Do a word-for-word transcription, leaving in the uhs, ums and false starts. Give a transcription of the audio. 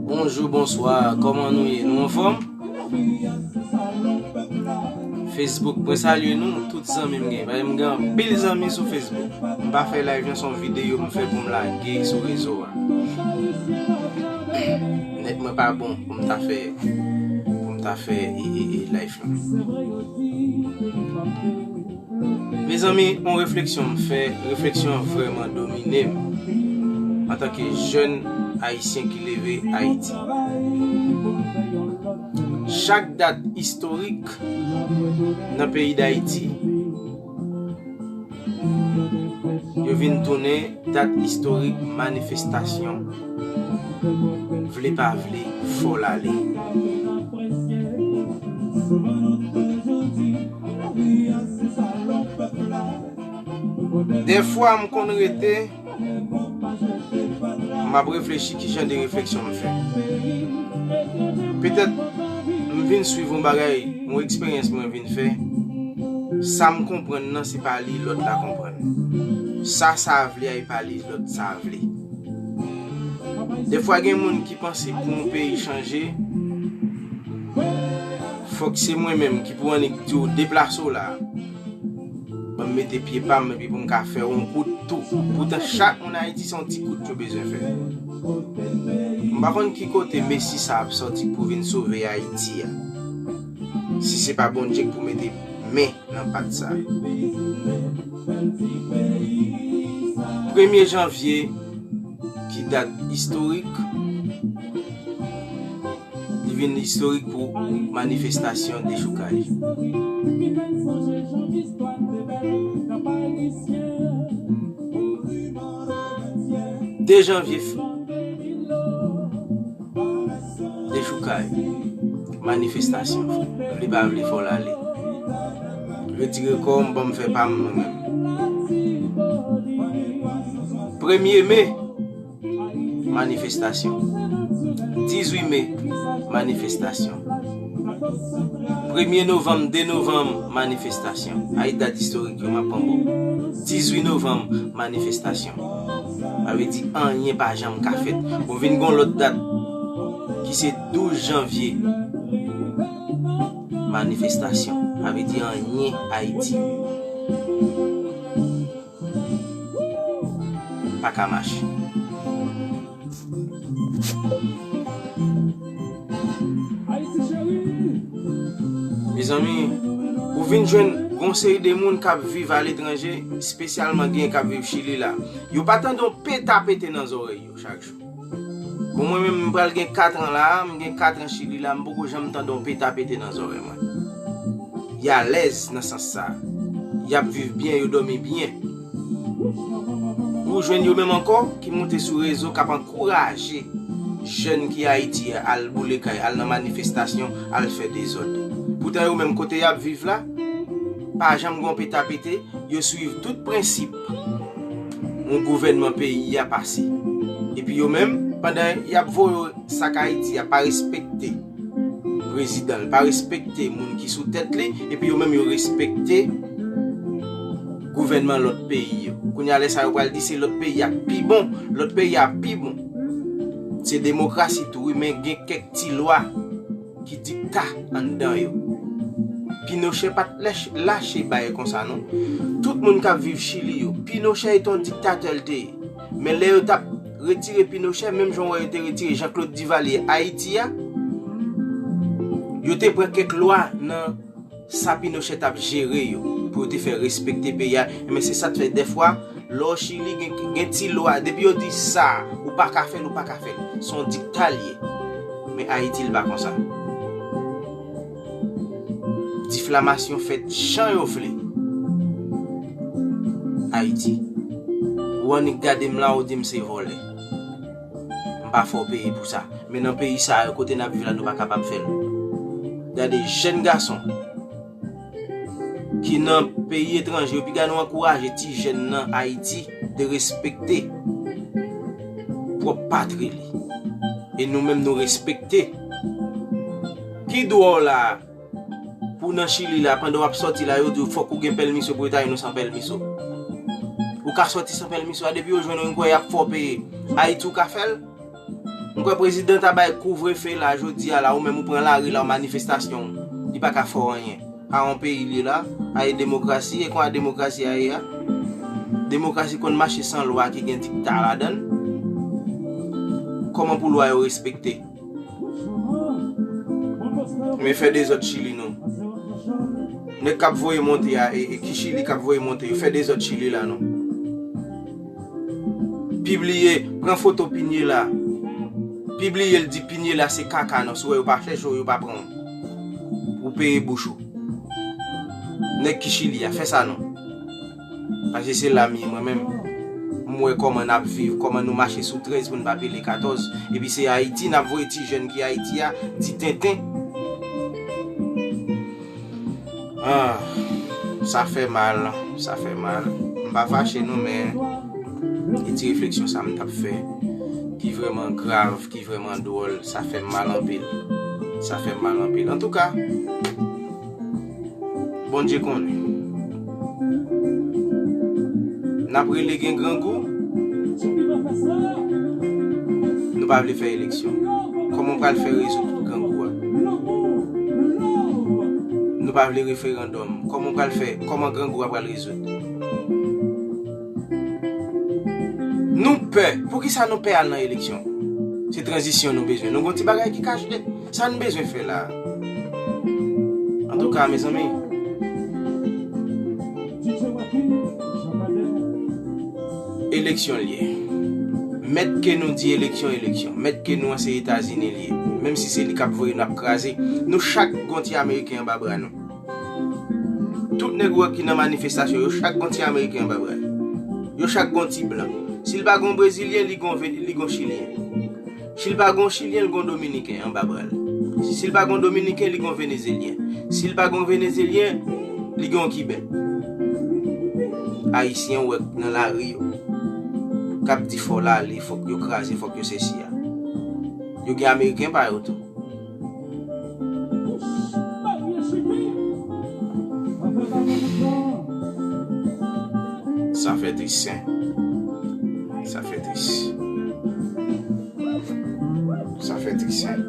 Bonjou, bonswa, kòman nou ye? Nou anfòm? Facebook, mwen salye nou, tout zanmi m gen. Paske m gen anpil zanmi sou Facebook. M pa fè live, se yon videyo m fè pou m lage sou rezo a. Nèt mwen pa bon pou m ta fè, pou m ta fè e, e, e live la. Mezanmi, yon refleksyon m fè, refleksyon an vrèman domine m antanke jèn ayisyen ki leve Ayiti. Chak dat istorik nan peyi Dayiti, yo vin tounen dat istorik manifestasyon. Vle pa vle, fò l ale. Dèfwa, m konn rete, m ap reflechi ki jan de refleksyon m fè. Petèt, m vin swiv yon bagay, yon eksperyans mwen vin fè. Sa m konprann nan, se pa li lòt la konprann. Sa sa vle a, e pa li lòt sa vle. Dèfwa, gen moun ki panse pou yon peyi chanje, fòk se mwen menm ki pou annik di w deplase w la. Ban m mete pye pa m epi pou m ka fè yon kout tou. Poutan, chak moun Ayiti, se yon ti kout yo bezwen fè. M pa konn ki kote Mesi sa ap sòti pou vin sove Ayiti a. Si se pa Bondye k pou mete men nan pat sa. Premye janvye, ki dat istorik, li vin istorik pou manifestasyon dechoukaj. De janvye, dechoukaj, manifestasyon. Vle pa vle, fò l ale. Retire kò w, m ban m fè pa m mwen menm. Premye me, manifestasyon. Dizuit me, manifestasyon. Premye novanm, de novanm, manifestasyon. Ay dat istorik yo m ap pran bon. Dizuit novanm, manifestasyon. Sa vle di anyen pa janm ka fèt. Bon, vin gon lòt dat ki se douz janvye. Manifestasyon. Sa vle di anyen Ayiti pa ka mache. Mezanmi, ou vin jwenn gon seri de moun k ap viv aletranje, espesyalman gen k ap viv Chili la. Yo pa tande yon peta pete nan zòrèy yo chak jou. Bon, mwen menm, m pral gen kat an la, m gen kat an Chili la, m poko janm tande yon peta pete nan zòrèy mwen. Y alèz nan sans sa. Y ap viv byen, yo dòmi byen. Ou jwenn yo menm ankò ki moute sou rezo k ap ankouraje jèn ki Ayiti a al boule kay, al nan manifestasyon, al fè dezòd. Poutan yo menm kote y ap viv la, pa janm gon peta pete, yo swiv tout prensip yon gouvènman peyi a pase. Epi yo menm, pandan y ap voye sak Ayiti a, pa respekte prezidan l, pa respekte moun ki sou tèt li, epi yo menm yo respekte gouvènman lòt peyi yo. Kounye a lè sa yo pral di se lòt peyi a pi bon, lòt peyi a pi bon. Se demokrasi tou, wi, men gen kèk ti lwa ki dikta anndan yo. Pinochet pa t lèch-, lache bagay konsa non. Tout moun k ap viv Chili yo, Pinochet se yon diktatè l te ye. Men lè yo t ap retire Pinochet, menm jan w wè yo te retire Jean-Claude Duvalier Ayiti a, yo te pran kèk lwa nan sa Pinochet t ap jere yo, pou yo te fè respekte peyi a. Men se sa k fè dèfwa, lè w Chili, gen, gen ti lwa, depi yo di sa, ou pa ka fè l, ou pa ka fè l. Se yon dikta l ye. Men Ayiti, l pa konsa. Diflamasyon fèt jan yo vle. Ayiti. Ou annik gade m la, ou di m se vòlè. M pa fè w peye pou sa. Men nan peyi sa yo, kote n ap viv la, nou pa kapab fè l. Gade jèn gason ki nan peyi etranje yo, piga nou ankouraje ti jèn nan Ayiti de respekte pwòp patri li. E nou menm nou respekte. Ki dwa w la a? Pou w nan Chili la, pandan w ap sòti la, yo di w fòk ou gen pèmiso pou yo ta ye nou san pèmiso. Ou ka sòti san pèmiso a, depi yo jwenn ou, m kwè y ap fè w peye. Ayiti, ou ka fè l? M kwè prezidan ta bay kouvrefe la, jodi a la, ou menm ou pran lari la, w manifestasyon, li pa ka fè w anyen. A yon peyi li la, a e demokrasi, e kon a demokrasi a ye a? Demokrasi konn mache san lwa ki gen dikta ladan l. Kòman pou lwa yo respekte? Men fè dezòd Chili non. Nèg k ap voye monte a, e, e ki Chili k ap voye monte, yo fè dezòd Chili la non. Pibliye, pran foto Pinye la. Pibliye l di Pinye la se kaka non, si w wè yo pa chèche w, yo pa pran w. Ou peye bouch ou. Nèg ki Chili a, fè sa non. Paske se la m ye mwen menm. M wè kòman n ap viv, kòman nou mache sou trèz pou n pa pile katòz. Epi se Ayiti, n ap voye ti jèn ki Ayiti a di tenten. Ah, sa fè mal, sa fè mal. M pa fache non, men e ti refleksyon sa m t ap fè, ki vrèman grav, ki vrèman dwòl, sa fè m mal anpil. Sa fè m mal anpil. Antouka, Bondye konnen. N ap rele gen grangou. Nou pa vle fè eleksyon. Kòman w pral fè rezoud grangou a? Nou pa vle referandòm. Kòman w pral fè? Kòman grangou a pral rezoud? Nou pè. Poukisa nou pè al nan eleksyon? Se tranzisyon nou bezwen. Nou gon ti bagay ki kache. Sa n bezwen fè la? Antouka, mezanmi, eleksyon l ye. Mèt ke nou di eleksyon, eleksyon. Mèt ke nou an se Etazini l ye. Menm si se li k ap voye n ap kraze, nou chak gon ti Ameriken anba bra nou. Tout nèg ou wè ki nan manifestasyon, yo chak gon ti Ameriken anba bra yo. Yo chak gon ti blan. Si l pa gon Brezilyen, li gon Ve-, li gon Chilyen. Si l pa gon Chilyen, li gon Dominiken anba bra l. Si l pa gon Dominiken, li gon Venezelyen. Si l pa gon Venezelyen, li gon Kiben. Ayisyen ou wè nan lari yo, k ap di fò l ale, fòk yo kraze, fòk yo sesi a. Yo gen Ameriken pa yo tou. Sa fè tris, hein. Sa fè tris. Sa fè tris, hein.